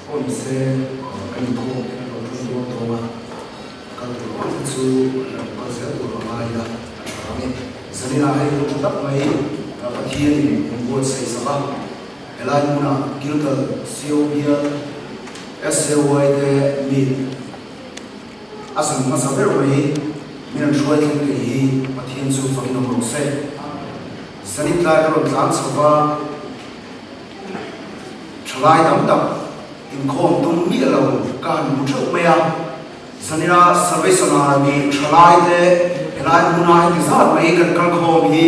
Aw ni se, ka inkhawm te kan lo ṭum dawn dawn a, kal tur ang te chu an lo kal zel tur a ngai a, a ṭha ang e. Zaninah hei hun ṭha tak mai Pathianin min buatsaih sak a, helai hmunah Gilgal CO bial SAY te meet A zun hmasa ber mai min an hruai thleng thei hi Pathian chu fakin awm rawh se. Zanin tlai ka rawn tlan chho va, thalai tam tak inkhawm tum miah lo ka han hmu theuh mai a. Zanina Salvation Army thalai te helai hmuna heti zat mai kan kal khawm hi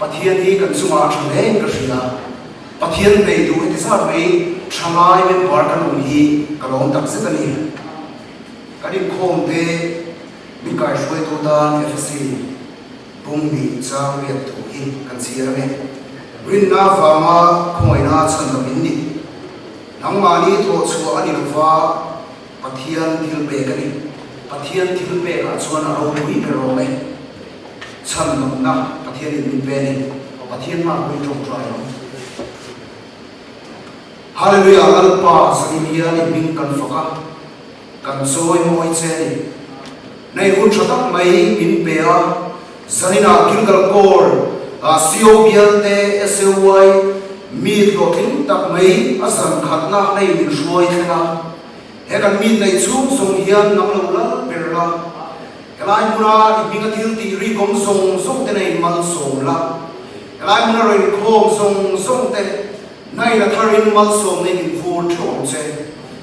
Pathian hi kan chungah a tha hle in ka hria. Pathian nei duh heti zat mai thalai member kan awm hi ka lawm tak zet a ni. Kan inkhawm te min kaihruaitu tan FSC bung nih chang riat thu hi kan chhiar ang e. Rinna vanga khawngaihna chhandam in ni. Nangmahni thawh chhuah a ni lova Pathian thil pek a ni. Pathian thil pekah chuan a ropui ber awm e. Chhandamna Pathianin min pe a ni. Pathian mah pawhin tawngtai ang. Hallelujah Lalpa zanin hian i hming kan fak a, kan chawi mawi che a ni. Nei hun tha tak mai min pe a, zaninah Gilgal Corps ah CO bialte SAY mi hlawhtling tak mai a zan khatna nei min hruai thleng a. He kan mi neih chhung zawng hian nang lo lal ber la. Helai hmuna i hminga thil tih ri kawng zawng zawng te nei malsawm la. Helai hmuna rawn inkhawm zawng zawng te nain a tharin malsawm nei min vur theuh ang che.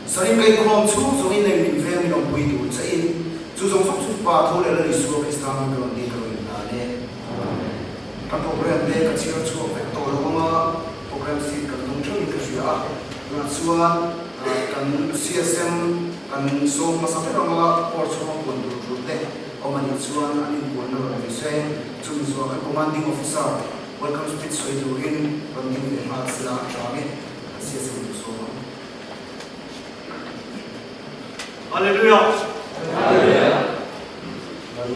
Sarin ka inkhawm chhung zawngin nei min veng min awmpui tur che in chu zawng zawng chu Pa tho leh Lal Isua Krista hming ka rawn dil ka rawn inhlan e. Amen. Kan program te ka chhiar chhuak vek tawh lo anga program seat kan dawng theuhin ka hria a. Tunah chuan kan CSM kan sawm hmasa ber anga court chhunga puan tur tur te awm a nih chuan an inpuanna rawn ni se. Chumi zuah kan commanding officer welcome speech sawi turin rawn ding ve nghal sela a tha nge kan CSM duh sawm ang. Hallelujah! Hallelujah! Kan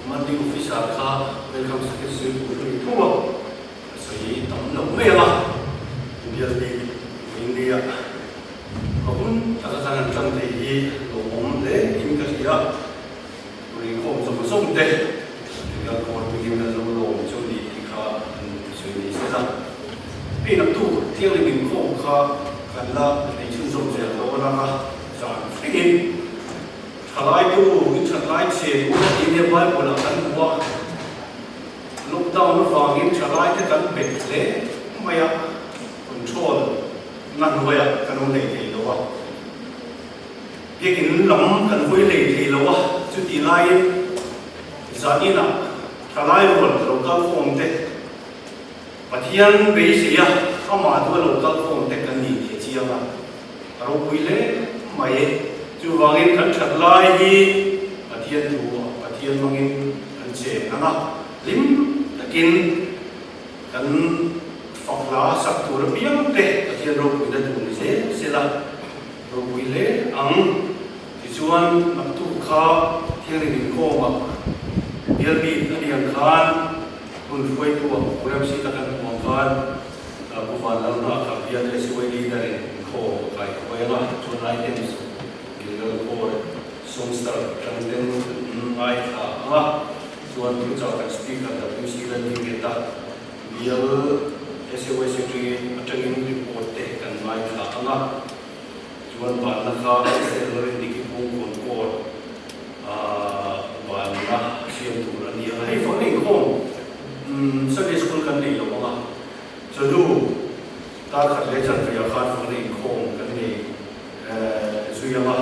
commanding officer kha welcome speech sawi tur ka ni thung a. Ka sawi tam lo mai ang a, bial bik India ka hun taka kan han tan thei hi lawmawm hle in ka hria. Ruikhawm zawng zawng te bial kawl pawhin kan lo lawm chu ni tih kha an sawi ni se la. Hei naktuk thianghlim inkhawm kha kan la nei chhunzawm zel dawn ang a, zan thlengin thalaitu in thatlai chhe u tih nia Bible ah kan hmu a. Lockdown avangin thalaite kan bet hle mai a, control na hnuaiah kan awm hlei thei lo a, biakinn lam kan hawi hlei thei lo a, chutih laiin zaninah thalai rual lo kal khawm te, Pathian beisei a amah duha lo kal khawm te kan ni tih a chiang a, a ropui hle mai. Chuvangin kan that lai hi Pathian thu ah Pathian hmangin kan cheng ang a, hlim takin kan fak hla sak tur apiang te Pathian ropuina tur ni zel sela ropui hle ang. Tichuan naktuk kha Thianghlim inkhawmah bial bik a ni ang khan hun hruaitu-ah Ramsi tak an hmuh ang khan Pu Vanlalna kha bial SUA leader in inkhawm a kai thuai ang a, chuan items Gilgal Core Songster atang ten an ngaithla ang a, chuan thuchah kan Speaker WC Lalhingeta bial. SAY Secretary atangin report te kan ngaithla ang a, chuan banna kha SL Rindiki Bungkawn Court banna siam tur a ni a, hei fakna inkhawm Sunday School kan nei lo ang a, chawhnu dar khat leh chanve ah khan fakna inkhawm kan nei zui ang a,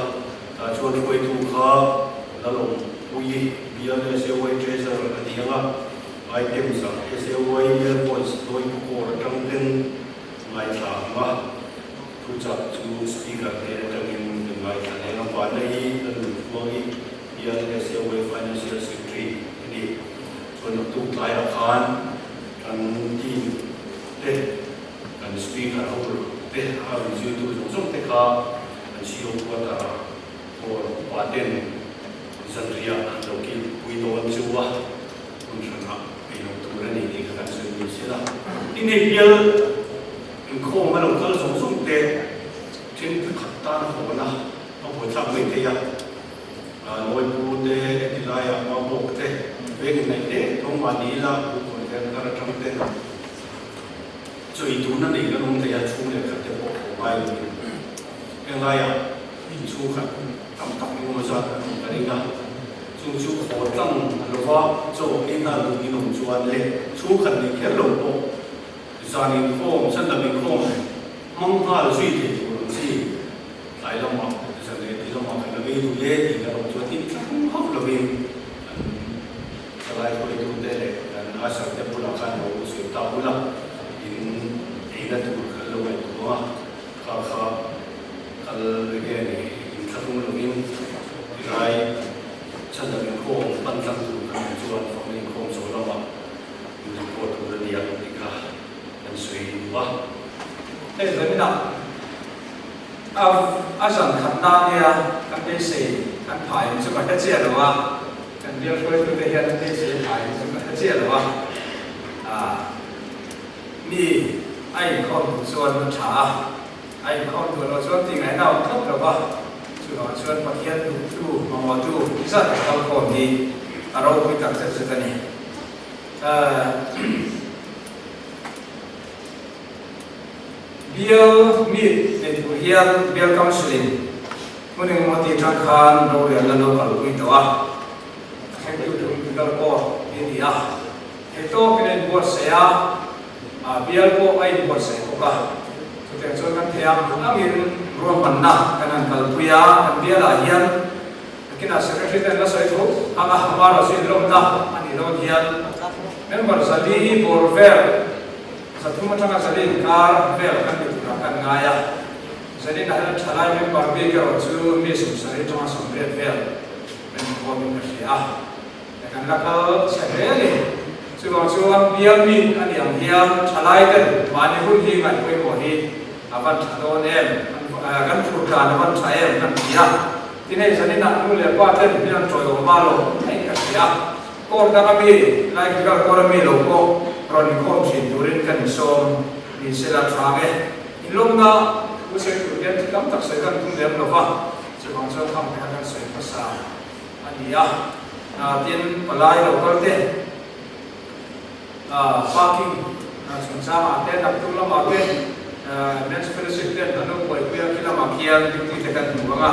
tah chuan hruaitu kha Lalawmpuii bial SAY Treasurer a ni ang a. Items ah SAY Air Voice Lawi Pukawr atang ten ngaithla ang a, thuchak chu Speaker hnen atangin kan ngaithla leh ang a, Vana hi Lalnunthuang hi bial SAY Financial Secretary a ni. Chuan naktuk tlaiah khan kan team te, kan Speaker ho te, a rawn zirtu zawng zawng te kha an CO quarter ah Hall upa ten zanriah an lo kilpui dawn chu a, hmun hranah ei loh tur a ni tih kha kan sawi ni se la. Tin hei bial inkhawm a lo kal zawng zawng te thenkhat tan hawn a, a buaithlak mai thei a, Lawipu te, hetilaia Mabawk te veng inneih hle tho mahni ila Bukhawn thar atang te chaw ei turna nei kan awm thei a, chhung leh khat te pawh haw ngai lovin henglaiah inchhung khat tam tak engemaw zat an awm ka ring a, chung chu haw tlang lova chaw ei nghal duh in awm chuan leh chhungkhat nei kher lo pawh zan inkhawm, chandam inkhawm hmang nghal zui thei tur ang chi tlai lamah zan leh ti lamah kan la vei duh e tih kan awm chuan in tlang hauh lovin kan thalai hruaitute leh kan usher te bulah khan lo sawi ta ula in eina tur kan lo ngaihtuah ang a. Kha kha kal nge ni inthlahrung lovin tilai chhandam inkhawm pan tlang tur kan awm chuan fakna inkhawm zawh lamah min report tur a nia tih kha kan sawi duh a. Hei zaninah a a zan khat na nia kan beisei kan phai in chu ka hre chiah lo a, kan bial hruaitute hian an beisei phai in chu ka hre chiah lo a, ah. Mi a inkhawm duh chuan a tha a, a inkhawm duh loh chuan tih ngaihna a awm tlat lo va, chuvang chuan Pathian duhtu, mamawhtu zat a kal khawm hi a ropui tak zet zet a ni. Bial meet nei tur hian Bial Council-in hmun engemaw ti atang khan rorelna lo kalpui tawh a, a thlengtu tum kal pawh hi a ni a. Thei tawkin a inbuatsaih a, a bial pawh a inbuatsaih bawk a. Chutiang chuan kan thei ang angin ruahmanna kan han kalpui a, kan bialah hian nakinah Secretary ten la sawi tho ang a, amarawh chu inlawmna a nih dawn hian member 400 bawr vel, 300 atanga 400 inkar vel kan ni turah kan ngai a. Zanin ah hian thalai member bik erawh chu mi 70 atanga 80 vel kan inkhawmin ka hria a. Kan la kal chhe hle a ni. Chuvang chuan bial meet a nih ang hian thalai ten mahni hun hi ngaih pawimawh hi a van tha dawn em, kan phur dan a van tha em kan ti a. Tin hei zaninah nu leh pa ten min an tawiawm ma lo ngei ka hria. Court danga mi, Laikigal court a mi lo pawh rawn inkhawm thin turin kan insawm ni sela tha ang e. Inlawmna thu sawi tur hian thi tam tak sawi kan tum lem lo va, chuvang chuan khang te kha kan sawi hmasa. a ni a, tin palai lo kal te parking chungchangah te naktuk lamah te Men's Fellowship ten an lo buaipui a khi lamah khian duty te kan hmu ang a,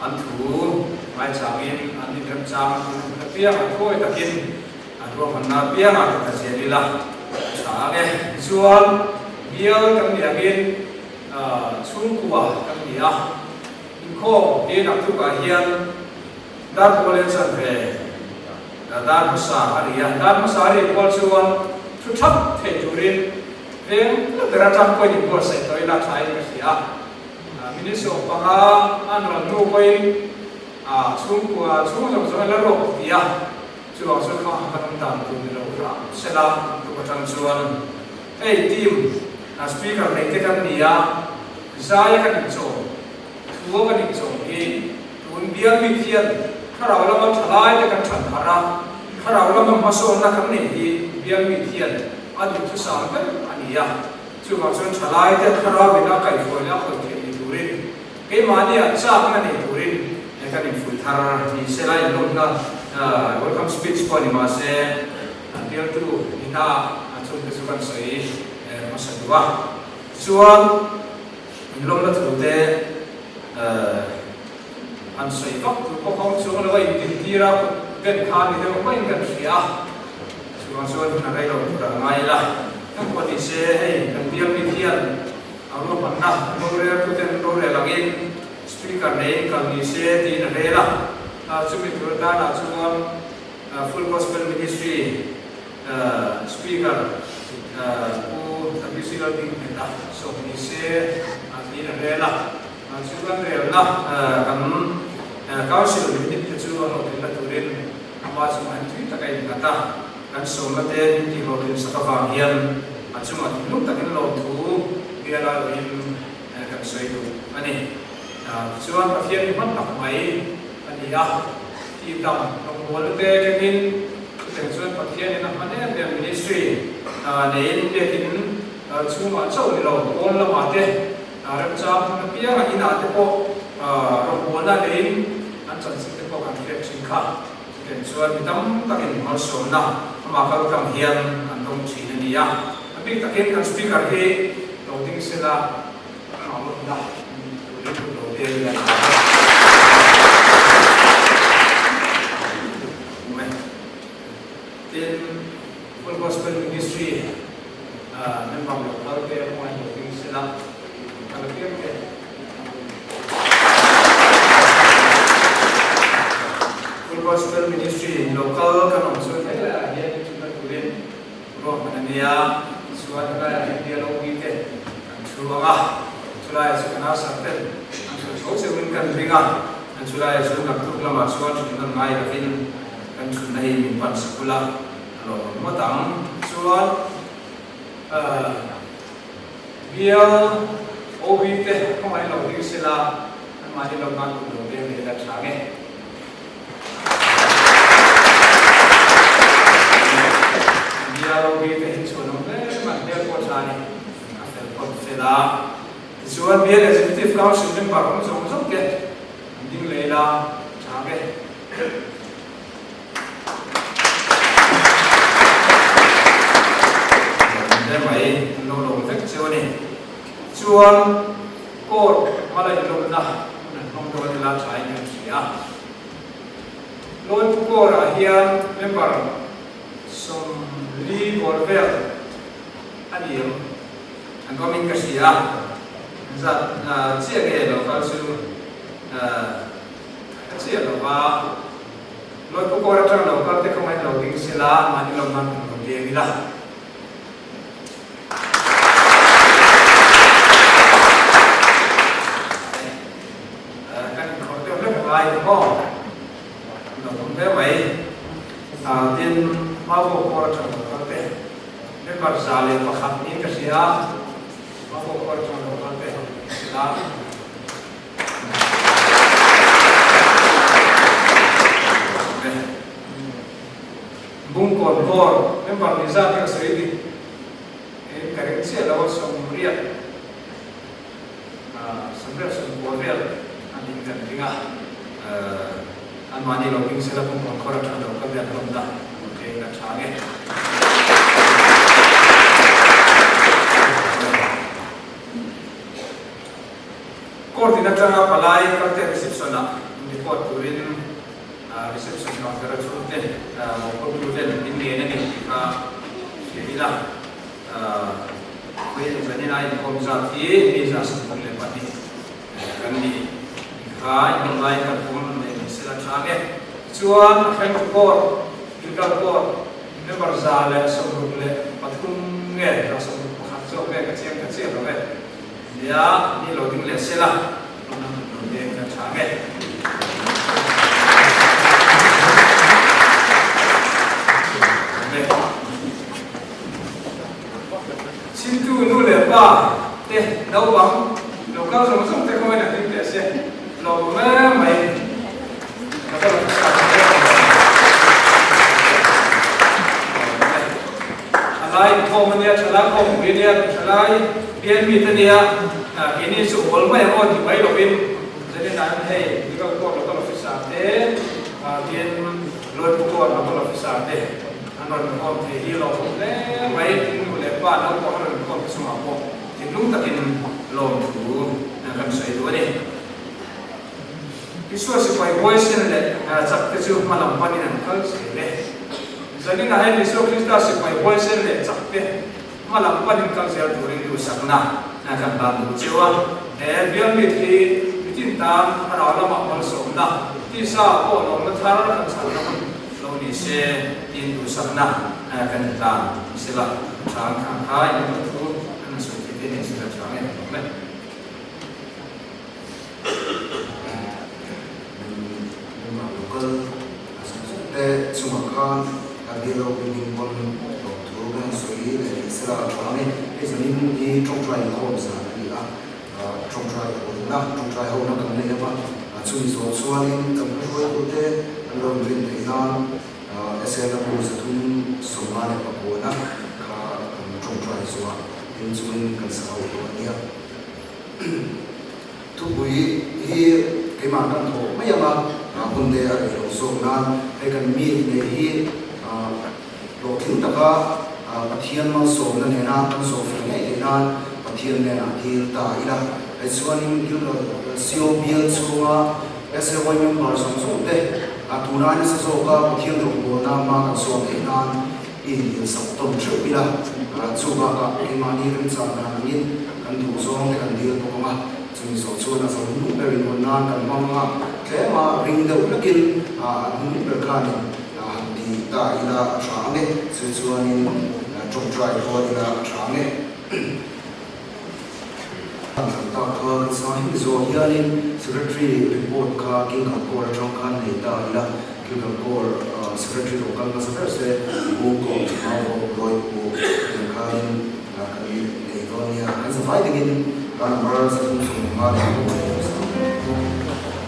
an thu ngaichangin an inremchang an hun apiang a thuawi takin an ruahmanna apiangah ka zial ila a tha ang e. Tichuan bial kan nih angin chhungkua kan ni a. Inkhawm hi naktukah hian dar pawl en chan ve dar hmasa a ri a, dar hmasa a ri kual chuan thu thap thei turin veng ber atang pawhin inbuatsaih tawh ila tha in ka hria a. Minute 15 an rawn hnu pawhin chhungkua chhung zawng zawng in la ruak ti a, chuvang chuan kha kan awm dan tur ni lo hram sela naktuk atang chuan hei team speaker nei te kan ni a. Zaia kan inchawm, thua kan inchawm hi tun bial bik hian thlarau lama thalai te kan than harh a, thlarau lama hmasawnna kan neih hi bial bik hian a duhthusam ber a ni a. Chuvang chuan thalai te thlarau in a kaihhruai leh a khawih theih ni turin keimahnia chakna nei turin he kan infuih thar ni sela inlawmna welcome speech pawh ni mahse an bialtu nihna a chungte chu kan sawi. hmasa duh a. Tichuan, inlawmna thute han sawi vak tur pawh kawng chuang lo a intintir a, kut ben kha ni deuh maiin kan hria a. Chuvang chuan hun a rei lo tur a ngai ila. Kan pawh ni se, hei kan bial bik hian a ruahmanna roreltuten rorel angin Speaker neiin kal ni se tiin a rel a. Chumi tur atanah chuan Full Gospel Ministry Speaker Pu WC Lalbinghmeta sawm ni se tiin a rel a. Chu kan relna kan Council minute te chu a hlawhtlinna turin ama chungah hian tui tak a innghat a. Kan sawmna te min tihhlawhtlin sak avang hian a chungah thinlung takin lawmthu bial aiawhin kan sawi duh a ni. Tichuan Pathian hi hman tak mai a ni a, tih dam rawngbawlna te kengin chutiang chuan Pathianin a hman em em ministry neiin biakin chhungah chauh ni lo pawn lamah te remchang hmun apianga inah te pawh rawngbawlna neiin an chanchin te pawh kan hriat thin kha. Chutiang chuan mi tam takin malsawmna amah kal tlang hian an dawng thin a ni a. A bik takin kan Speaker hi lo ding sela a ngauhlawmna turin kut lo vel ila ni mai. Tin, Full Gospel Ministry member lo kal te kawngah lo ding sela kal apiang te. Full Gospel Ministry local kan awm chuan helai ah hian inchhunna turin ruahman a nia. Tichuan helai ah hian bial OB te kan thu ang a, chulai ah chu kan asar ten an thu tho cheuhin kan ring a, chulai ah chu naktuk lamah chuan thutna ngai lovin kan thutna hi min pan sak ula a lawmawm ngawt ang. Tichuan Bial OB te khawngaih lo ding sela an mahni lo nan tum lo deng leh la tha nge. Bial OB te hi chhuan awm hle mai hmel pawh tha a ni, a fel pawh fel a. Tichuan Bial Executive Council member awm zawng zawng te an ding leh ila tha nge. Hle mai an lo lawm vek chu a ni. Chuan court hmala inlawmna hun an hmang dawn ila tha in kan hria a. Lawipu court ah hian member 40 bawr vel a ni ang an awm in ka hria a. Zat chiah nge lo kal chu Ka chiah lo va, Lawipu kawr atang lo kal te kha mai lo ding sela, mahni lo nan kan lo deng ila. Kan inkhawrh deuh hlek a ngai ang maw? An lo awm hle mai. Tin, Maubo kawr atang lo kal te, member 101 niin ka hria a, Maubo kawr atang lo kal te sela. Bungkawn kawr member ni zat hi ka sawi dik in ka ring chiah lo a, 80 80 90 vel a nih kan ring a, anmahni lo ding sela Bungkawn kawr atang lo ka biak hlawm na hmuh ka tha nge. Court in atanga palai kalte reception ah report turin reception counter a chhungte mawhphurtu ten min ngen a ni tih kha hria ila. Vawiin zanin a inkhawm zat hi mi 32 kan ni tih kha inhawm laiin kan pawm leh ni sela tha nge. Tichuan a thleng court, legal court member 163 nge 161 zawk nge ka chiang ta chiah lo e. Nia, ni lo ding leh sela, hmun a hmun lo deng ka tha nge. Chhimtu nu leh pa te naupang lo kal zawng zawng te khawiin an ding teh se, lawm em mai. Ka va lo hmasa ta hle mai. Thalai inkhawm a nia, thalai khawmpui a nia, thalai bial mi te nia, keini chu awl mai ang aw ti mai lovin zanin ah hian hei Legal Court Local Officer te tin Lawipu Court Local Officer te an rawn inkhawm thei hi a lawmawm hle mai, tin nu leh pa. pa naupang a rawn khawm te chungah pawh thinlung takin lawmthu kan sawi duh a ni. Isua sipai huaisen leh chak te chu hma lam panin an kal zel e. Zaninah hian Isua Krista sipai huaisen leh chak te hma lam panin kal zel turin duhsakna kan tan duh cheu a. He bial meet hi mitin tan thlarau lamah malsawmna, tisa pawh lawmna thar kan chhanna hun lo ni se tiin duhsakna kan intan sela tha an khang kha in thu an sawi thei te ni sela tha nge awm e. Nunah local a zawng zawng te chungah khan a bialo building pawn lawm thu kan han sawi leh rih sela a tha ang e. Hei zanin hi tawngtai inkhawm zan a ni a, tawngtai hona, tawngtai hona kan nei ang a, chumi zawh chuanin kan hmahruaitute an lo inrin theih nan SLW 359 na kha kan tawngtai zawh a, tin chungin kan sa ho tawh a nia. Thupui hi keimah kan thawh mai ang a, hun te a rei lo zawk nan hei kan meet nei hi hlawhtling taka Pathian malsawmna nena kan zawh fel ngei theih nan Pathian hnenah dil ta ila. Hei chuanin Gilgal CO bial chhunga SAY member zawng zawng te tuna nasa zawka Pathian rawngbawlna hma kan sawm theih nan i inhilsak tawn theuh ila, chu bakah keimahni remchang dan angin kan duh zawng te kan dil bawk ang a, chumi zawh chuan a zo hnung ber inhawn nan kan hmang ang a, tlema ring deuh hlakin a hnung ber khanin han ti ta ila a tha ang e, chu chuanin tawngtai rual ila a tha ang e. An thlan tak kha kan sang hemi zawh hianin Secretary report kha King Kalkawr atang khan nei ta ila, King Kalkawr Secretary lo kal hmasa ber se Pu Kawng Mau Lawi Pu tiang khanin kan nei dawn nia. Kan zavai takin hla number 315 leh pawh kan sang.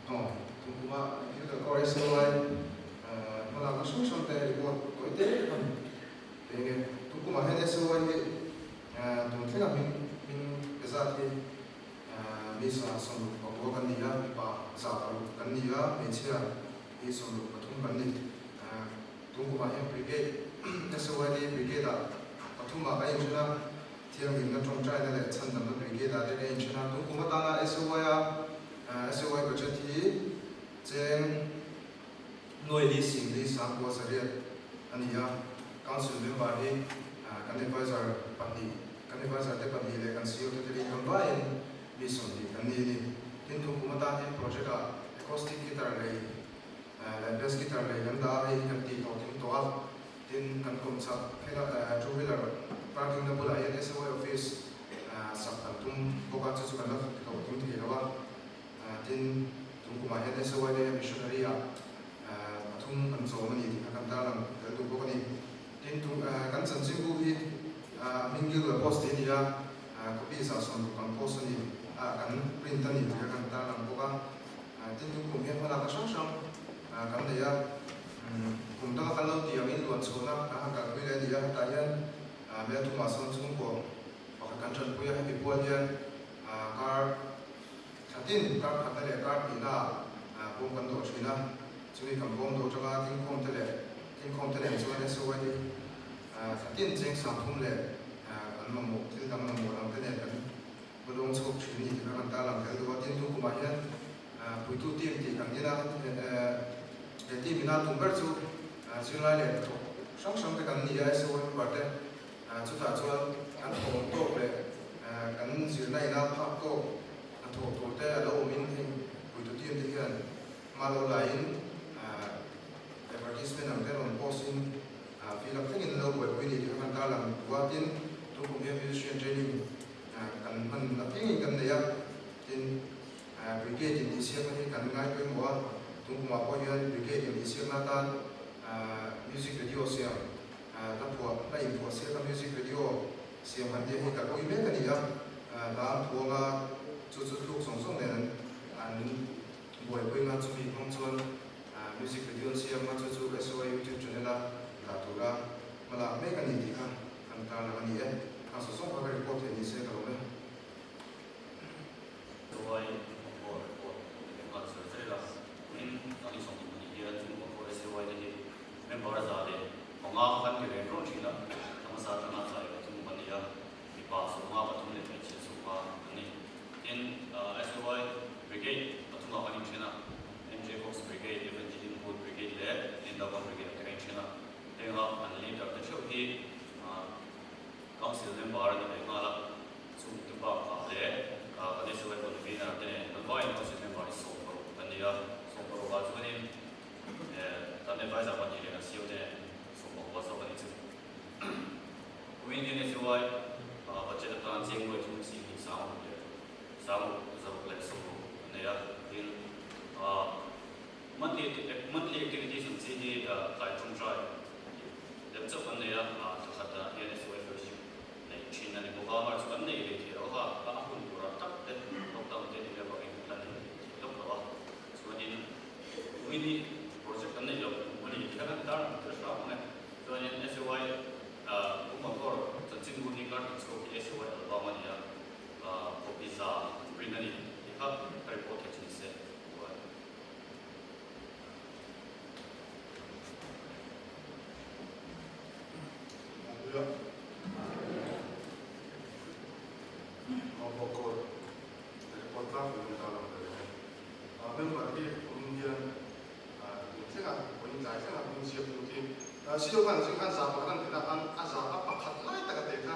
Aw, tumkuma thil kal kawr hi sawi hmalakna hrang hrang te report tawi te khan pe nge. Tumkuma hian SOI hi tun thlenga hming hming pe zat hi mi 65 kan ni a, mipa 600 kan ni a, hmeichhia hi 63 kan ni. Tumkuma hian Brigade SOI te hi Brigade ah pathumah a inṭhen a. Thianghlimna tawngtaina leh chhandamna brigade ah te ka inthen a, tun kum atana SOY a SOY budget hi cheng nuai li sing li sangkua zariat a ni a, Council member hi kan advisor pahnih, kan advisor te pahnih leh kan CEO te telin kan vaiin mi 20 kan ni a ni. Tin, tun kum atan hian project ah acoustic guitar lei leh bass guitar lei kan dah a, hei hi kan tih hlawhtling tawh a. Tin, kan kawm chak hela two wheeler parking na bulah hian SOI office sak kan tum bawk a, chu chu kan la hlawh tum thei lo a. Tin, tum kumah hian SOI te hian missionary ah pathum an chawm a ni tih kha kan tarlang tel duh bawk a ni. Tin, tum kan chanchinbu hi a hming Gilgal Post tih a ni a, copy 160 kan post a ni, kan print a ni tih kha kan tarlang bawk a. Tin, tum kum hian hmalakna hrang hrang kan nei a. Kum danga kan lo tih angin luan chhuahna kan han kalpui leh a ni a, hetah hian Melthumah sawn chhungkaw pakhat kan tanpui a, hemi pual hian kar thla Thlatin kar khatna leh kar hnihna ah bawm kan dawh thin a, chumi kan bawm dawh atanga tlingkhawm te leh tlingkhawm te nen chuan SOI hi thlatin cheng 30 leh an mamawh thil dang mamawh dang te nen kan va lawng chhuak thin a ni tih kha kan tarlang tel duh a. Tin, tun kumah hian puitu team tih kan din a, he team ina tum ber chu zirlai leh hnathawk hrang hrang te kan ni a, SOI member te. Chutah chuan kan thawm tawk leh kan zirna ina phak tawk hnathawh tur te a lo awmin heng puitu team te hian hma lo laiin advertisement ang te rawn post in fill up thlengin an lo buaipui ni tih kha kan tarlang duh a. Tin, tun kum hian musician training kan hman apiangin kan nei a, tin brigade intihsiakna hi kan ngai pawimawh a, tun kumah pawh hian brigade intihsiakna atan music video siam Hla phuah, hla inphuah siaka music video siam han tia hi kalpui mek a ni a, hla an phuang a, chu chu thluk zawng zawng nen an buaipui nga, chumi hmang chuan music video an siam a, chu chu SOA YouTube channel a dah tura hma lak mek a ni tih kha kan tarlang a ni e. Khang zawng zawng kha ka report theih ni se ka lawm e. SOA pawh report kan sawi zel a, kumin kan insawmhnih hian chung pawh SOA te hi Member 105 kha kan ti reng reuh thin a, thla hmasa atanga tlai pathum kan ni a, mipa 53 leh hmeichhia 50 an ni. Tin, SOI Brigade pathumah kan inthen a, MJ Fox Brigade, Evangeline Hood Brigade leh Linda Kong Brigade te kan inthen a. Heng a an leader te theuh hi Council member a ni ve nghal a, chung te bakah leh kan SOI convener te nen kan vaiin Council member hi 16 kan ni a, 16 ah chuanin Kan advisor pahnih leh kan CEO te sawmpakua zawk a ni chu. Kumin hian SUI budget atan cheng nuai thum si hnih 6000 leh 60 leh 60 an nei a. Tin, monthly monthly activities ang chi hi tlai tawngtai lem chauh kan nei a, thla khatah hian SUI fellowship neih thin a ni bawk a. Amaherawhchu kan nei ve thei lo a, a hun turah tak te lockdown te ni vel vangin kan nei thei lawk lo a. Chuanin kumin hi project kan neih loh a ni tih kha kan tar ang tel hrang ang e. Chuanin SAY Pu Motor chanchin bu hi kar khat chhuak hi SAY album a ni a, copy za print a ni tih kha ka report theih chu ni se. Hallelujah. Mawbawkawt report tlangpui kan tarlang tel e. Member hi awm hian tun thlenga vawiin tlai thlenga hming ziak lut hi CEO khan zing khan za pakhat an tihna khan a za a pakhat lai taka te kha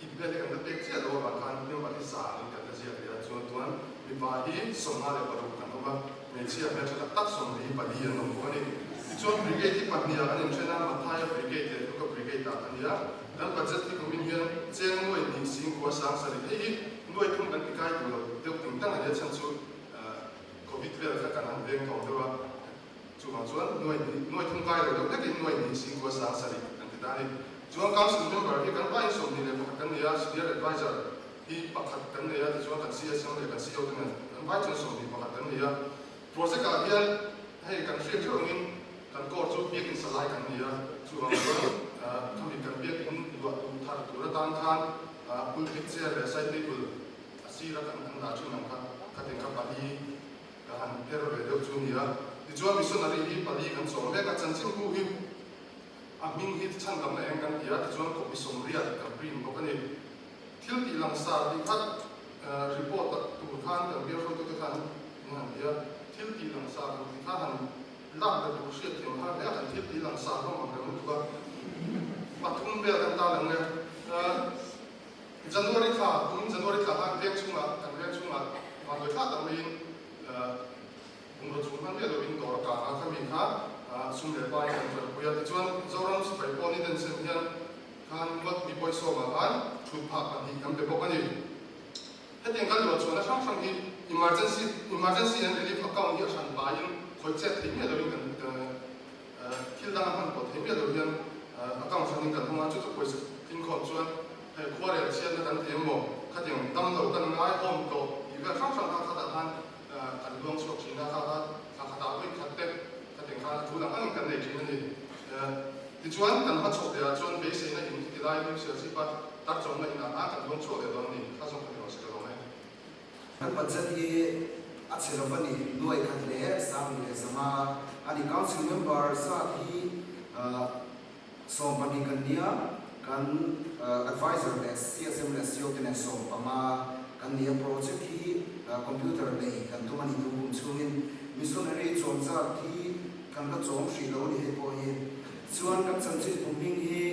in vel hi kan la pek chiah lo avang khan member hi za angin kan la ziak leh a, chuan tuan mipa hi 56 kan awm a, hmeichhia hmeltha tak tak 44 an awm bawk a ni. Tichuan brigade hi pahnih ah kan inthen a, Mathaia brigade leh Luka brigade ah kan ni a, kan budget hi kumin hian cheng nuai hnih singkua 7000 hei hi Nuai thum kan ti kai duh lo deuh ting tang a nia chhan chu Covid vel kha kan han veng tawh deuh a, chuvang chuan nuai hnih nuai thum kai lo deuh hlekin nuai hnih 90 70 kan ti ta a ni. Chuan Council member hi kan vaiin 21 kan nei a, Senior Advisor hi pakhat kan nei a, tichuan kan CSM leh kan CO te nen kan vai chuan 21 kan nei a. Project ah hian hei kan hriat theuh angin kan court chu biakin salai kan ni a, chuvang chuan khami kan biakin luah duh thar tur atan khan pulpit chair leh side table a sira kan an dah thin ang kha khatin kha pali ka han her ve deuh chu a ni a. Tichuan missionary hi pali kan chawm mek a, chanchinbu hi a hming hi chhandamna eng kan ti a, tichuan copy 80 kan print bawk a ni. Thil tih langsar tih kha report tak tur khan kan bial hruaitute khan min han ti a, thil tih langsar tur tih kha han lak ber tur hriat thiam har hle a, kan thil tih langsar hlawm ang reng lutuk a, pathum vel kan ta lang e. January thla, kumin January thla khan veng chhungah, kan veng chhungah vanduai thla tak maiin bungraw chung hman miah loin dawr a kang a, khami kha sum leh pain kan ṭanpui a, tichuan Zoram sipai pawh ni densen hian Khan ngawt mi pawisa khan thut phah pahnih kan pe bawk a ni. Hetiang kan luah chhuahna hrang hrang hi emergency emergency and relief account hi a hran paiin khawih chet thei miah loin kan thil dang a hman pawh thei miah lo hian account hranin kan hawng a, chu chu pawisa tling khawm chuan hei khuarel chhiatna kan ti emaw khatiang dam lo kan ngai awm tawh tih vel hrang hrang kha khatah khan kan luang chhuak thin a, kha kha thla khatah vawi khat te khatiang khan a thu lang angin kan nei thin a ni. Tichuan, kan hma chhuak leh ah chuan beiseina in khiti lai New Serchhip a tar chawmna inah khan kan luang chhuak leh dawn a ni, kha zawng kha ni rawh se ka lawm e. Kan budget hi a chhe lo a ni, nuai khat leh sang leh zanga a ni. Council member zat hi 20 kan nia, kan advisor leh CSM leh CO te nen 15 kan nia. Project hi computer nei kan tum a ni tum kum chhungin. Missionary chawm zat hi kan la chawm hrih lo a ni hei pawh hi. Chuan kan chanchin kum hming hi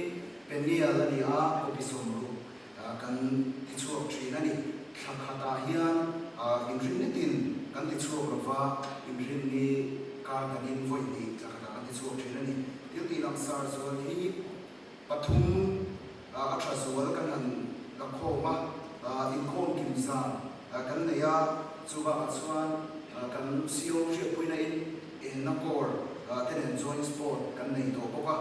Peniel a ni a, copy 60 kan ti chhuak thin a ni. Thla khatah hian inrin nitin kan ti chhuak lova, inrin ni kar danin vawi hnih thla khatah kan ti chhuak thin a ni. Thil tih langsar zual hi pathum a tha zual kan han la khawm a, inkhawm kim zan kan nei a, chu bakah chuan kan CO hriatpuina in enna core te nen joint sport kan nei tawh bawk a.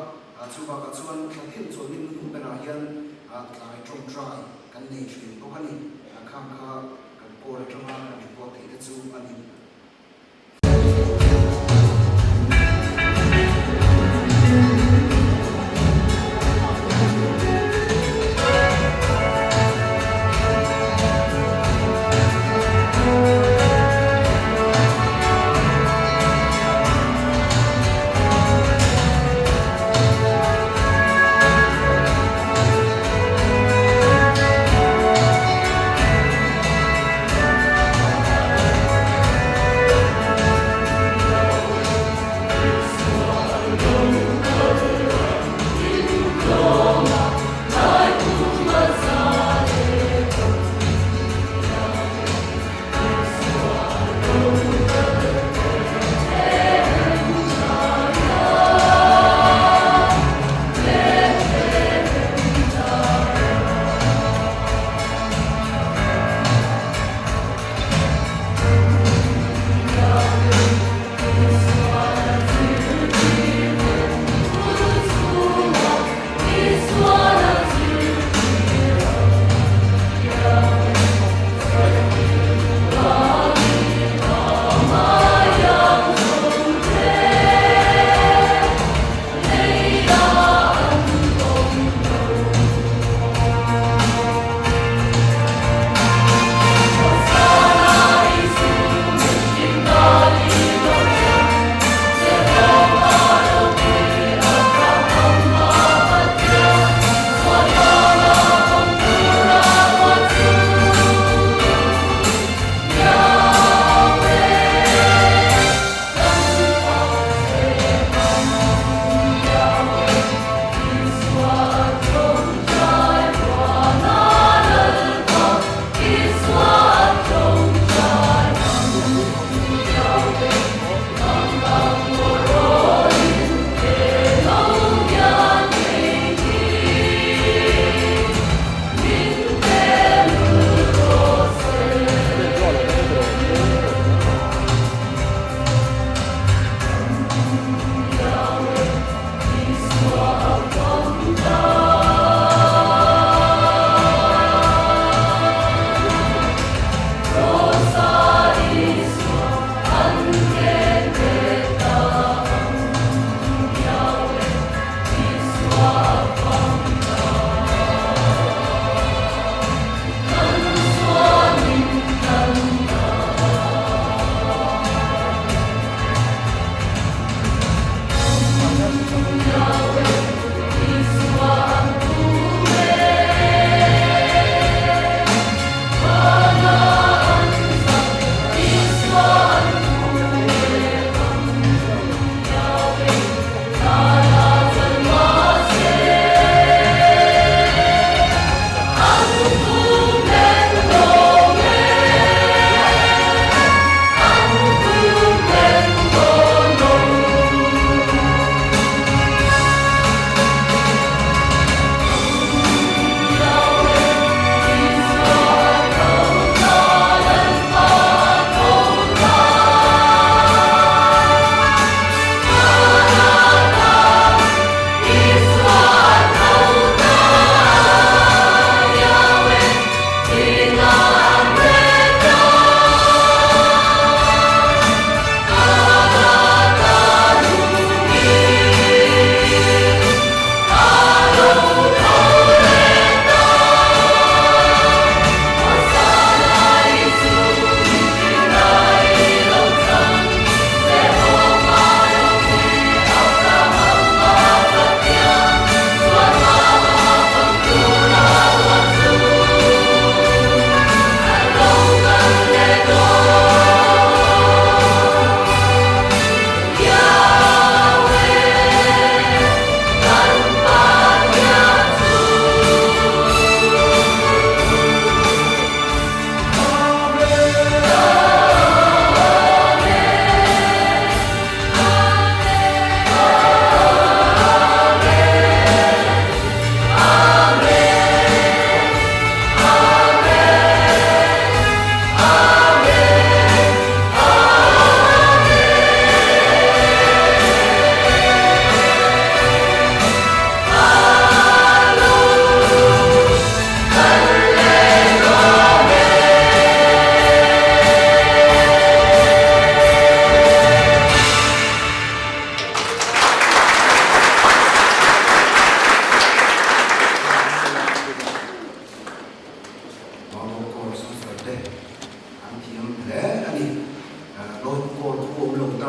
Chu bakah chuan thla tin chuan min hnu berah hian tlai tawngtai kan nei thin bawk a ni. Khang kha kan kawl atanga kan report theih te chu a ni.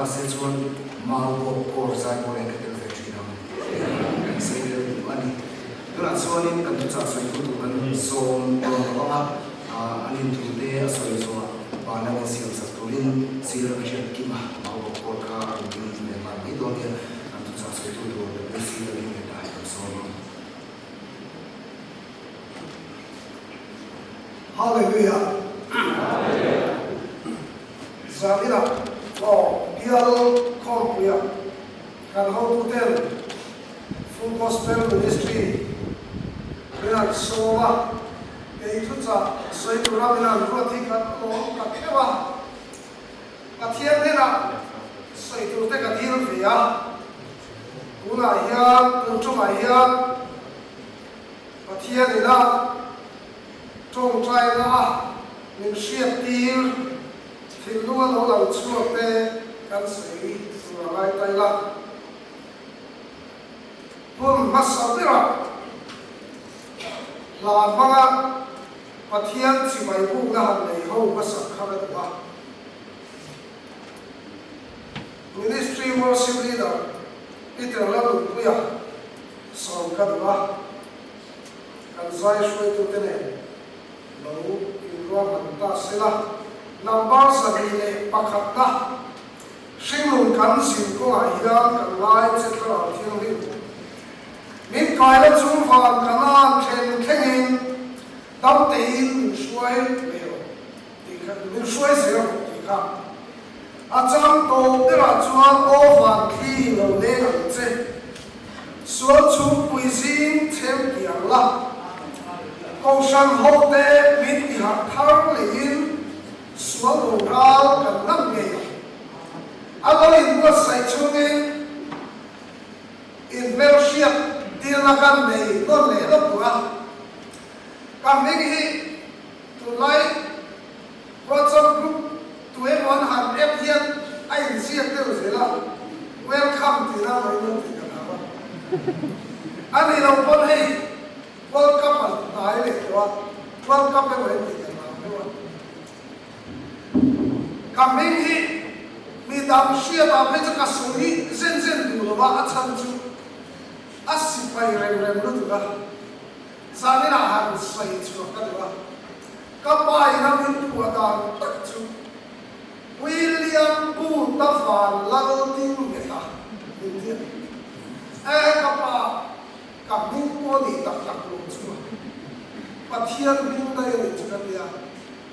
se chuan Maubawk Corps zaipawl hian ka tel ve thin ang tih kan sawi tel duh a ni. Tunah chuanin kan thuchah sawitu tur kan sawm dawn lo ang a, an inthute a sawi zawhah Bana min siam sak turin sir a hriat kim a, Maubawk Corps kha a rawn ding leh nghal mai dawn nia, kan thuchah sawitu tur WC Lalhimeta hi kan sawm ang. Hallelujah! Zaninah aw bial khawmpuiah kan hotuten Full Gospel Ministry min an sawm a, kei thuchah sawi tura min an ruat hi kan lawm tak deuh a, Pathian hnenah sawi turte ka dil ve a, tunah hian tun tumah hian Pathian ina tawngtaina a min hriattir thinlung a lo lang chhuak te kan sawi tur a ngai ta ila. Hun hmasa berah hla hmanga Pathian chibai bukna han nei ho hmasak kha ka duh a. Ministry Worship Leader Peter Lalnunpuia sawm ka duh a. Kan zai hruaitute nen lo inruahman ta sela, number 21 na hringnun kan zin kawngah hian kan ngai che thlarau thianghlim. Min kaina chung van kan an thlen thlengin dam tein min hruai leh rawh tih kha, min hruai zel rawh tih kha a chang tawp berah chuan aw van thli lo leng ang che. Sual chhungpui zing chhem tiang la, Kohhran hote min tiharh thar leiin sual lo ral kan ngam ngei ang. A lo inbuatsaih chungin inhmelhriat dilna kan nei nawn leh lawk tur a. Ka hming hi tunlai WhatsApp group tu emaw an han app hian a inziak deuh zel a, welcome tihna a lo inawm tih ka hlau a. A nih loh pawn hei World Cup a hnai leh tawh a, World Cup emaw en tih ka hlau deuh a. Ka hming hi mi dang hriatah phei chu ka sawi zen zen duh lo a, a chhan chu a sipai rem rem lutuk a, zaninah han sawi chhuah ka duh a. Ka pa in a min phuah dan tak chu William Booth-a van lal ding nghet a min ti a ni. E ka pa, ka hming pawh nih tak tak lo chu a Pathian hming daih a nih chu ka tia.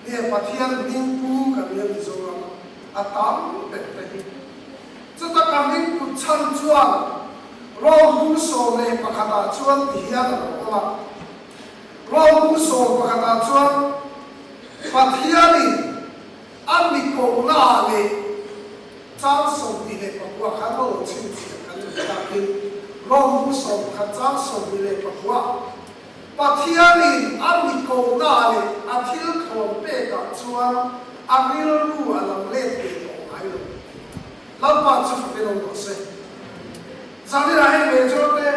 Nge Pathian hming pu ka nia Mizoram a tam ber te hi. Chuta ka hming put chhan chuan Rome bung 11 ah chuan ti hian a lo awm a. Rawlbu 11 ah chuan Pathianin a mi kohna leh chang 29 khan maw lo chhinchhiah kan ni takin Rawlbu 11 chang 29 Pathianin a mi kohna leh a thil thlawn pekah chuan a rilru a lam let ve tawh ngai lo. Lalpa chu fakin awm rawh se. Zaninah hei major te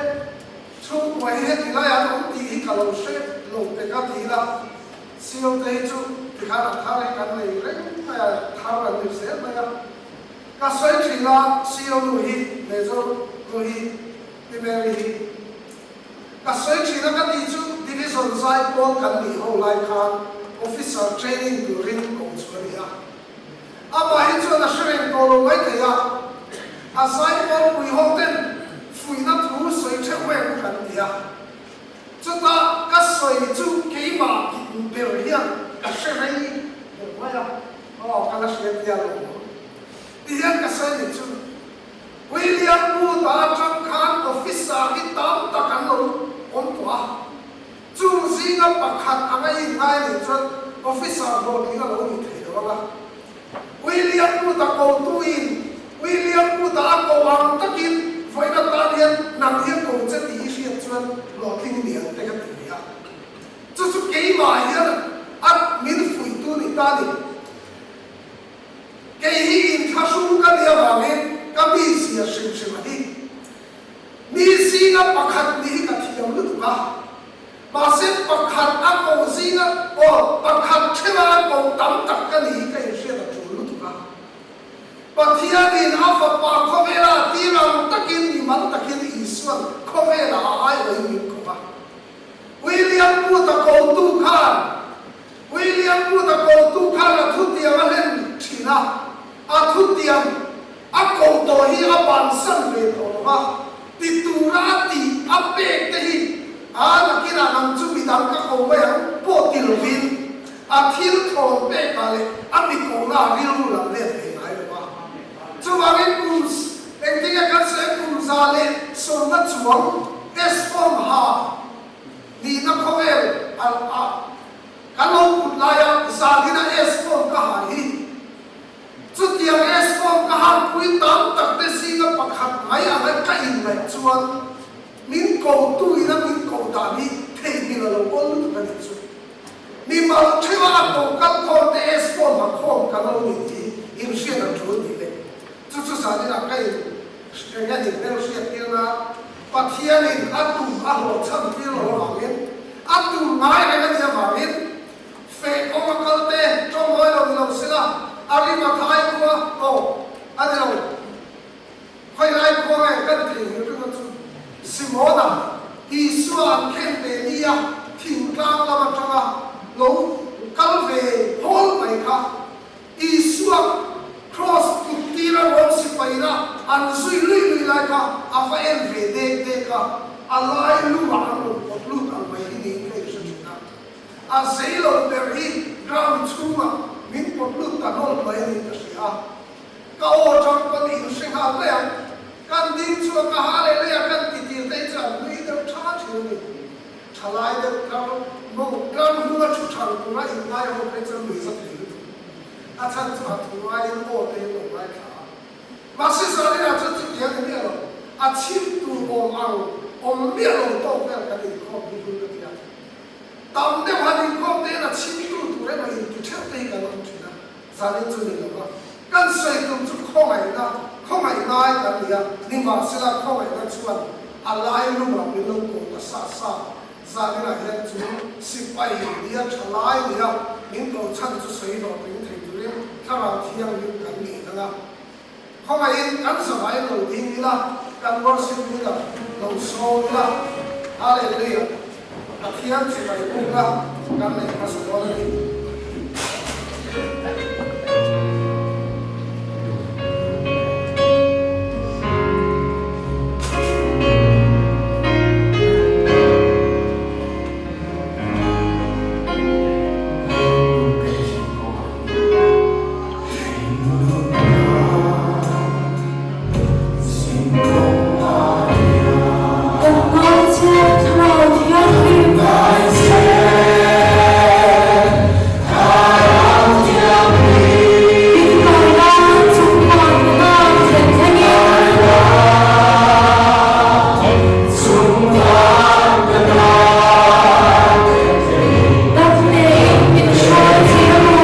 Chhungkua hi heti laiah an awm tih hi ka lo hre lo pe ka ti ila, Sio te hi chu tikhan a thar hi kan nei reng mai a, thar an ni zel mai a. Ka sawi thin a, Sio nu hi, Major nu hi, Pi Mary hi. Ka sawi thin a ka tih chu Division zai pawl kan nih ho lai khan Officer training turin ko chu a ni a. Amah hi chuan a hre reng tawh lo mai thei a, a zaipawl pui ho ten fuihna thu sawi theuh em kan ti a. Chutah ka sawi chu keimah in ber hian ka hre rei ber mai a, aw ka la hria tia lo awm ti hian ka sawi ni chu William Booth-a atang khan officer hi tam tak an lo awm tawh a. Chung zinga pakhat anga inngai nih chuan officer hlawhtling a lo nih theih lo ang a. William Booth-a kotuin William Booth-a a ko ang takin vawiin atan hian nang hi a ko che tih i hriat chuan hlawhtling i ni ang te ka ti ve a. Chu chu keimah hian a min fuihtu ni ta ni. Kei hi inthlahrung ka nih avangin ka mizia hrim hrim a ni. Mi zinga pakhat nih hi ka thiam lutuk a, mahse pakhat a koh zinga aw pakhat thena a koh tam tak ka nih hi ka inhriat a tul lutuk a. Pathianin a Fapa khawvela a tir ang takin mimal takin Isua'n khawvela a aiawhin min ko a. William Booth-a kotu khan William Booth-a kotu khan a thutiam a hlen thin a, a thutiam a ko tawh hi a bansan ve tawh lo va, ti tura a tih a pek te hi a nakinah nang chu midang ka ko mai ang pawh ti lovin a thil thawn pekah leh a mi kohna a rilru lam let ve ngai lo va. Chuvangin kum engtinge kan sawi kum 120 chuang S-form ha nihna khawvel a a kan lo put laia zanina S-form ka ha hi chutiang S-form ka harpui tam tak te zinga pakhat mai anga ka inngaih chuan min kotu ina min koh dan hi theihnghilh a lo awl lutuk a nih chu. Mimal theuha a ko kal khawm te S-form ha khawm kan lo ni tih hi inhriat a tul tih leh chu chu zaninah ka in eng a nih hmel hriat tirna Pathianin a tum a hlawhchham tir lo avangin, a tum ngai reng a nih avangin, feh kawng a kal te tawnghawi lo ni lo sela, a rim a thai khua aw a ni lo. Khawi lai khua nge kan theihnghilh ringawt chu Simona, Isua an khen ve nia thingtlang lam atanga lo kal ve hawl mai kha. Isua Kraws kut tira rawng sipaina an zui lui lui lai kha a va en ve dek dek a, a lai lu ah an rawn pawt lut ang mai hi niin ka inhre thin a. A zei lo ber hi ground chhungah min pawt lut ta nawlh mai niin ka hria a. Ka aw atang pawn inhre nghal mai ang. Kan ding chu a ka ha leh leh a, kan ti tir te hi chu an nui deuh tha thin a ni. Thalai deuh tlar maw tlar hnunga thu thal tura inngai ho phei chuan nuih za thei lutuk. A chhan chu a thu ngaiin aw te in lo ngaithla a. Mahse Zarina chuan chutiang ni miah lo, a chhim tur awm ang awm miah lo tawk vel kan inkhawm hi hul ka ti a. Tam deuh han inkhawm te hian a chhim tu tur emaw inti theuh te hi kan awm thin a, Zanin chu ni lo va. Kan sawi tum chu khawngaihna, khawngaih ngai kan ni a, nimahsela khawngaihna chuan a lai lungah min lo kawh ta sa sa. Zaninah hian chu sipai nia tha lai nia min ko chhan chu sawi hlawh tling thei turin Thlarau Thianghlim kan nih ang a. Khawngaihin kan zavai lo ding ila, kan worship leader lo sawm ila, Hallelujah! Pathian chibai bukna kan neih hmasa dawn a ni. Kan ngai che Thlarau Thianghlim. Min kai la chung van huna thlen thlengin. Dam neiin min hruai che u.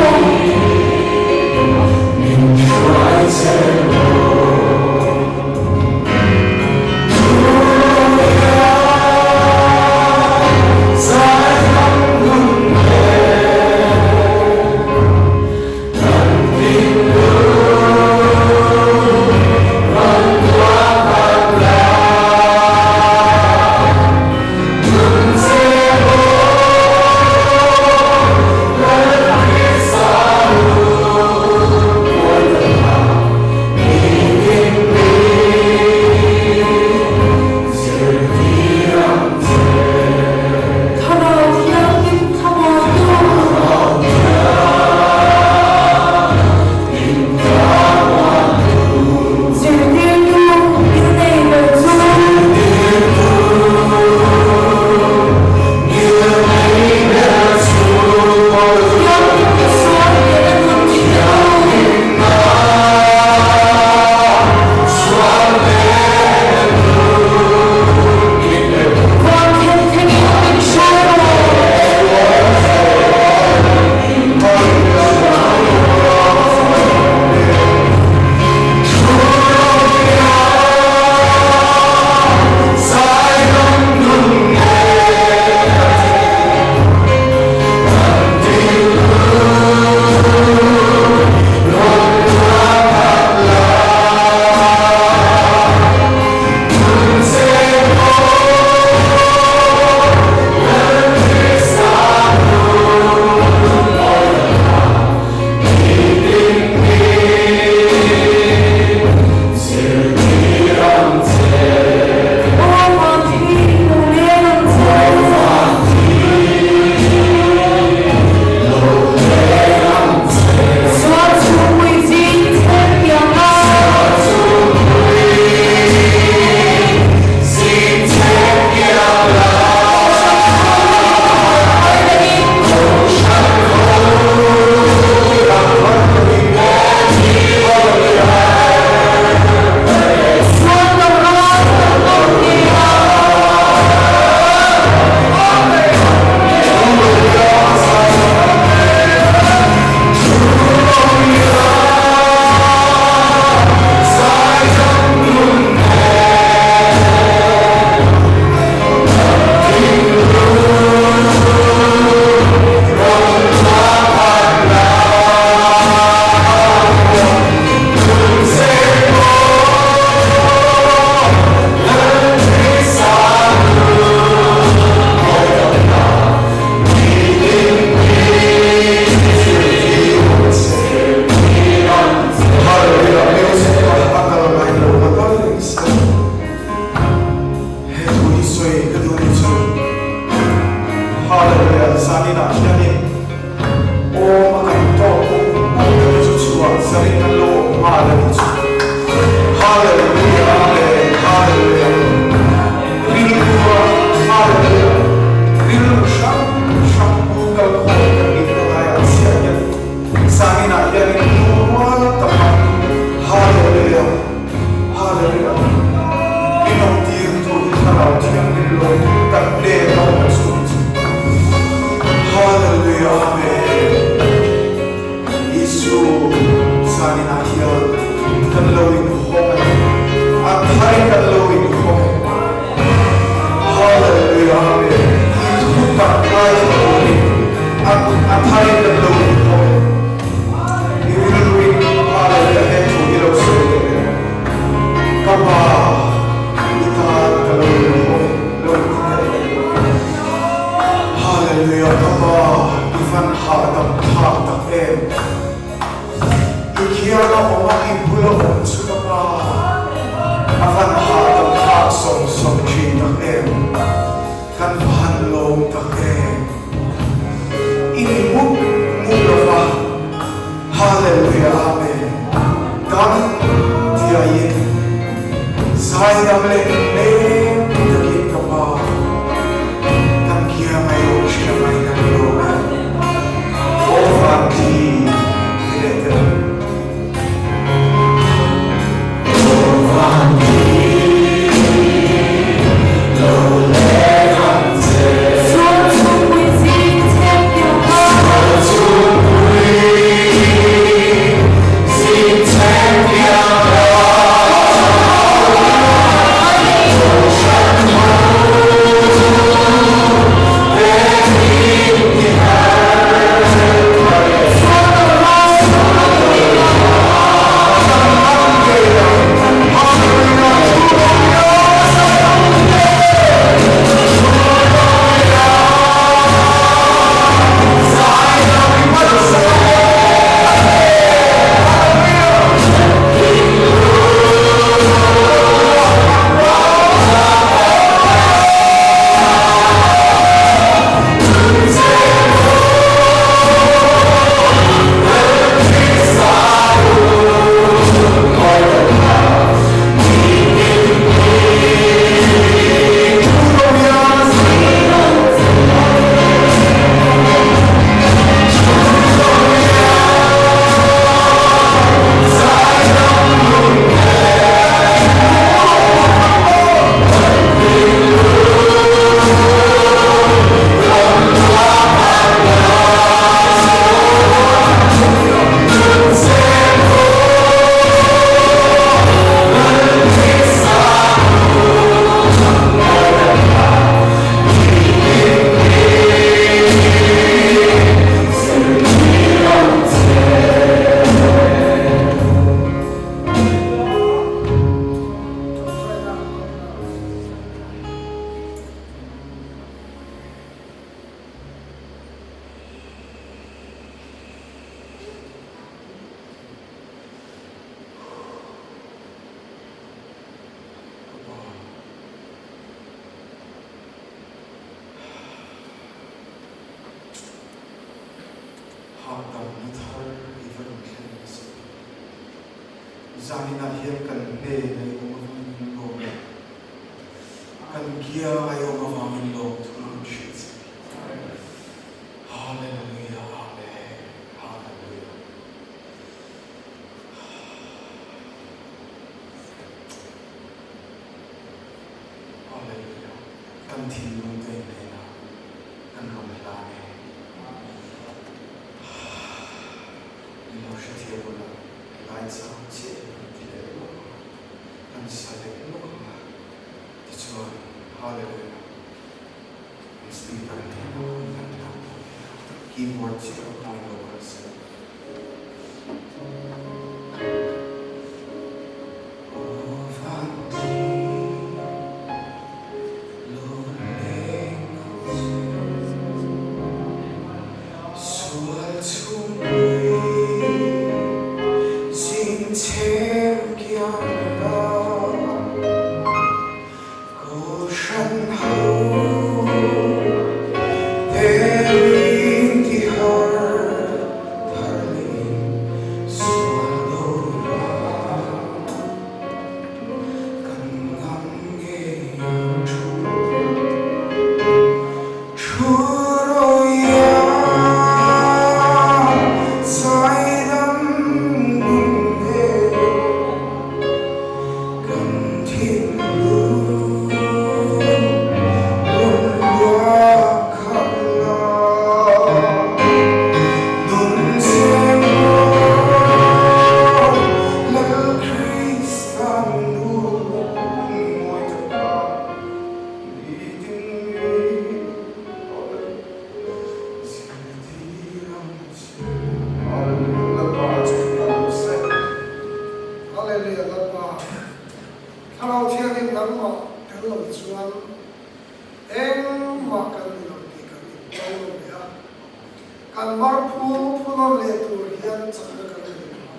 Hallelujah. Min awm tir tu hi Thlarau Thianghlim lo kan hnen a awm chu ni chu. Hallelujah. Amen. Isu zaninah hian kan lo inhawng a ni. A tharin kan lo inhawng e. Hallelujah. Amen. I thu tak ngaithla turin a tharin kan lo inhawng e. I rilruin Hallelujah he thu hi lo sawi tawh em? Ka pa i tan ka lo inhawng e, lo inti teh em? Hallelujah ka pa i van hahdam thlak tak em? I khiang a awm a i bul a awm chu ka pa a van hahdam thlak sawng sawng thin tak em? Kan va han lawm tak em? I ni mup mup lo va, Hallelujah Amen. Dam tiaiin zaidam leh nem takin ka Pa kan kia mai awm thin a mai kan lawm e. Aw van thli ti leh teh ang. Aw van thli lo leng ang che. Sual chhungpui zing chhem piang a. Sual chhungpui zing chhem piang a. Kohhran ho te min ti har thar e. Ka pa. Hahdamna thar i va rawn thlen nasa tak. Zaninah hian kan hnen a i awm avangin kan lawm a, kan kiang a i awm avangin lawmthu kan hrilh che. Hallelujah Amen Hallelujah. Hallelujah Kan thinlung te hnenah kan rawn hlan e. Min lo hrethiam ula helai chang chiah hi kan ti leh lawk ang a, kan sa leh lawk ang a, tichuan Hallelujah Kan speaker hnenah kan hlan dawn nia. Keyboard chiah rawn hmangin lo kal se. nangmah tel lo chuan engmah kan ni lo tih kan inpuang lo leh a, kan mar phung phunawn leh tur hian chakna kan nei lo a,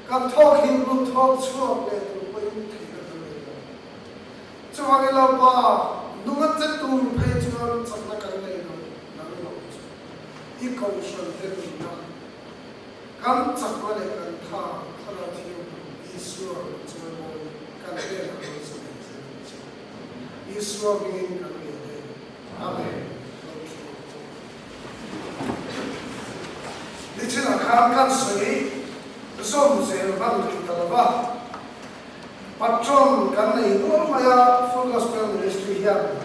kan thawk him hnu thawk chhuak leh tur pawhin theihna kan nei lo. Chuvangin Lalpa, nunga che tur phei chuan chakna kan nei lo, nang lo chu i kohhran te nunna Kan chakna leh kan tha thlarau thianghlim Isua rawn chawimawi kan hnenah rawn sawi zel ang che. Isua hmingin kan ngei e. Amen. Lo thu ang che. Nichinah khan kan sawi zawm zel hman thei ta lo va, patron kan nei nual mai a, Full Gospel Ministry hian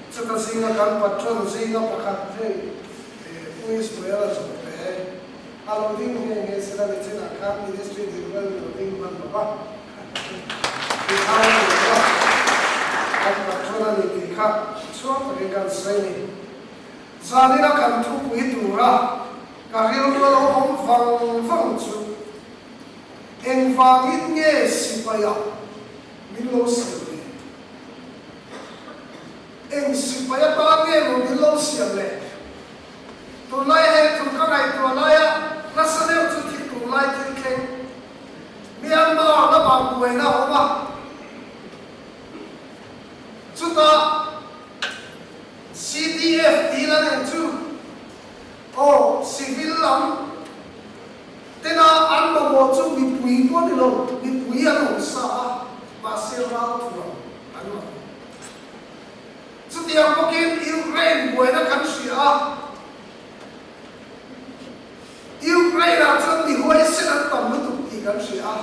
chuta zinga kan patron zinga pakhat hei Pu Ismael a zawh ve. A lo ding nghe nghe sela ni chinah khan ministry dil rual in lo ding hman lo va, ti kha a ni lo va, kan patron a ni tih kha chhuang takin kan sawi ni. Zanina kan thupui tura ka rilru a lo awm vang vang chu engvangin nge sipaiah min lo siam le? Eng sipai atan nge maw min lo siam le? Tunlai heng thu ka ngaihtuah laia nasa deuh chu thik tur lai thil thleng Myanmar lamah buaina a awm a, chutah CDF tih la nen chu aw civil lam tena an mamawh chu mipui pawh ni lo, mipui an awm sa a, mahse ralthuam an mamawh. Chutiang bawkin Ukraine buaina kan hria a, Ukraine-ah chuan mi huaisen an tam lutuk tih kan hria a,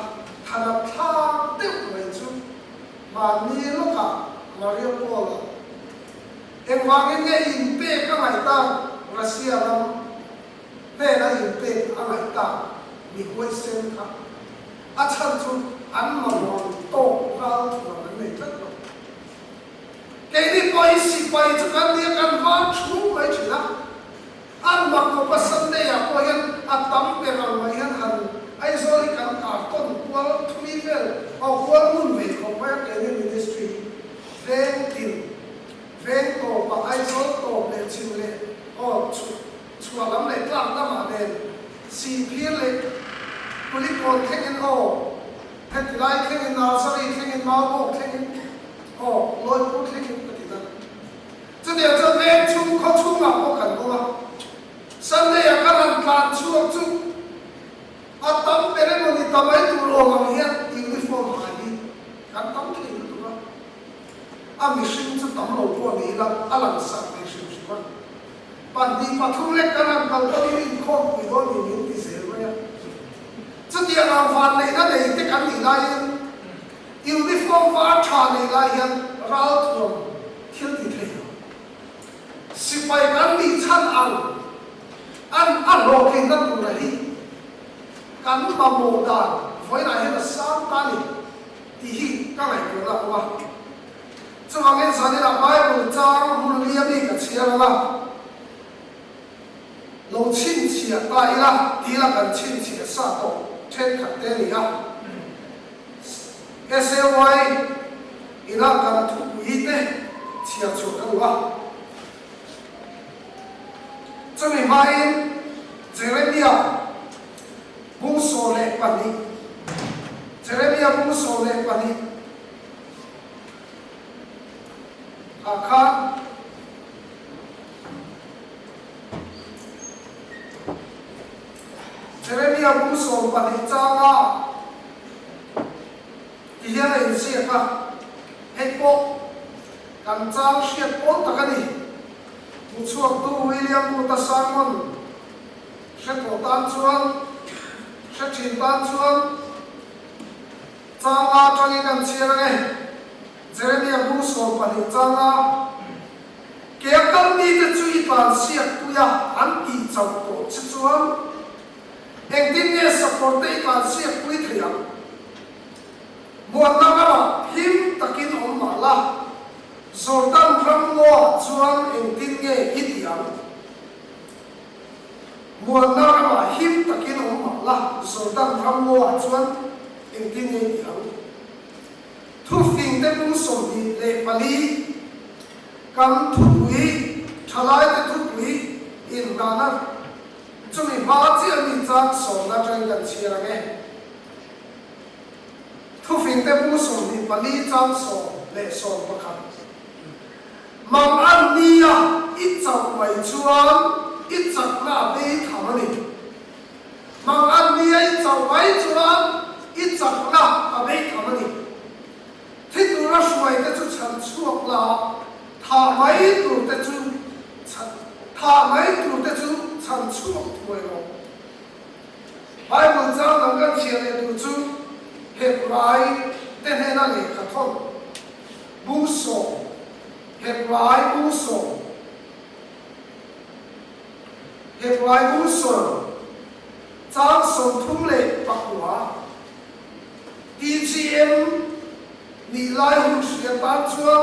thanat thlak deuh mai chu mahni lawkah Mariupol-ah engvangin nge inpek a ngaih tak Russia ram hnena inpek a ngaih tak mi huaisen kha a chhan chu an mamawh tawk ralthuam an nei tlat lo. Keini pawh hi sipai chu kan nia kan van thu mai thin a, an mak khawpa Sunday ah pawh hian a tam ber ang mai hian han Aizawl hi kan kar tawn kual thui vel aw kual ngun ve khawp mai a keini ministry hi veng tin veng tawp ah Aizawl tawp leh chhim leh aw chhuk chhuah lam leh tlak lamah nen Sihphir leh Kulikawn thlengin aw Heti lai thlengin Nursery thlengin Maubawk thlengin aw Lawipur thlengin ka ti ta. Chutiang chuan veng chhung khaw chhungah pawh kan awm a, Sunday ah ka rawn tlan chhuak chu a tam ber emaw ni ta mai tur awm ang hian uniform ha hi kan tam thei lutuk a, a mihring chu tam lo pawh ni ila a langsar ve hrim hrim a. 2, 3 lek kan han kal pawhin inkhawmpui dawn ni min ti zel mai a. Chutiang ang vanneihna nei te kan nih laiin uniform var tha nei lai hian ralthuam thil ti thei lo. Sipai kan nih chhan ang an a hlawhtlinna tura hi kan mamawh dan vawiinah hian a sang ta ni tih hi ka ngaihtuahna a awm a. Chuvangin zaninah Bible chang hun li ami ka chhiar ang a, lo chhinchhiah ta ila ti ila kan chhinchhiah sa tawh thenkhat te a ni a. SAY ina kan thupui te chhiar chhuah ka duh a. Chumi hmain Jeremia bung 12, Jeremia bung 12, Ah khan Jeremia bu 12 changa ti hian a inziak a, hei pawh kan chang hriat pawl tak a ni. Hmuchhuaktu William Booth-a sermon hre tawh tan chuan, hre thin tan chuan, Changa atangin an chhiar ang e. Jeremia bu 12 changa, Ke a kal mite chu i tlan siak pui a, an tih chauh tawh che chuan engtin nge sakawr te i tlan siak pui thei ang? Muanna ramah him takin awm mah la, Jordan ram ngaw ah chuan engtin nge i tih ang? Muanna ramah him takin awm mah la, Jordan ram ngaw ah chuan engtin nge i tih ang? Thufingte bung 24, kan thupui, thalaite thupui inhnahna chumi hma chiah mi chang sawmna atangin kan chhiar ang e. Thufingte bung 24 chang 10 leh 11. Mang an nia i chauh mai chuan i chakna a bei tham a ni. Mang an nia i chauh mai chuan i chakna a bei tham a ni. Thi tura hruai te chu chhan chhuak la, thah mai tur te chu chhan thah mai tur te chu chhan chhuak thuai rawh. Bible chang dang kan chhiar leh tur chu Hebrai te hnena lehkha thawn bung sawm, Hebrai bung sawm, Hebrai bung sawm, chang 39. TGM nih lai hun hria tan chuan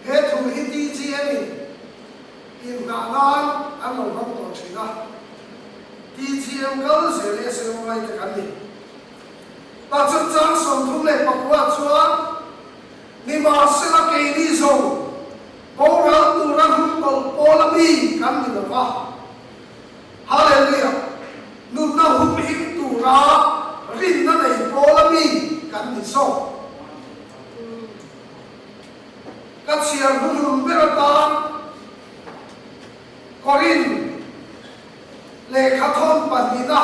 he thu hi TGM in inngah nan an lo hmang tawh thin a. TGM kal zel SMY te kan ni. Tah chuan chang 39 chuan nimahsela keini zo boral tura hnungtawlh pawl a mi kan ni lo va. Hallelujah! Nunna humhim tura rinna nei pawl a mi kan ni zawk. Ka chhiar hnuhnun ber atan Korin lehkha thawn pahnihna.